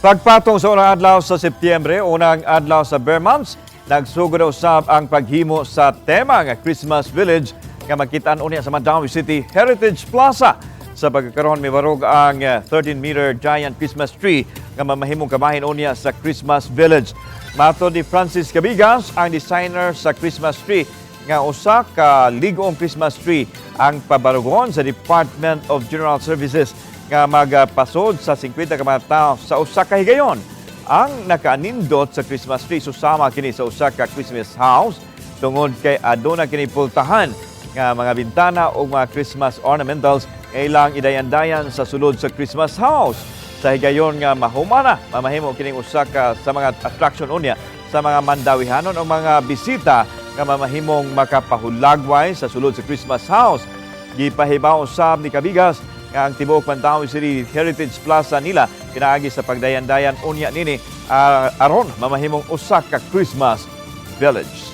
Pagpatong sa unang adlaw sa Setyembre, unang adlaw sa ber months, nagsugod na usab ang paghimo sa tema nga Christmas Village nga makitaan unya sa Mandaue City Heritage Plaza. Sa pagkakaroon, mibarog ang 13-meter giant Christmas tree nga mamahimong kamahin unya sa Christmas Village. Matod ni Francis Cabigas, ang designer sa Christmas tree, nga usa ka lig-ong Christmas tree ang pabarugon sa Department of General Services nga magpasod sa 50 ka mga tao sa usa ka higayon. Ang nakaanindot sa Christmas tree, susama kini sa usa ka Christmas house tungod kay aduna kini pultahan nga mga bintana o mga Christmas ornamentals nga ilang idayan-dayan sa sulod sa Christmas house. Sa higayon nga mahumana, mamahimo kining usa ka sa mga attraction unya sa mga Mandawihanon o mga bisita nga mamahimong makapahulagway sa sulod sa Christmas house. Gipahibaw usab ni Cabigas nga ang tibuok Mandaue City Heritage Plaza nila pinaagi sa pagdayan-dayan unya nini aron mamahimong usa ka Christmas village.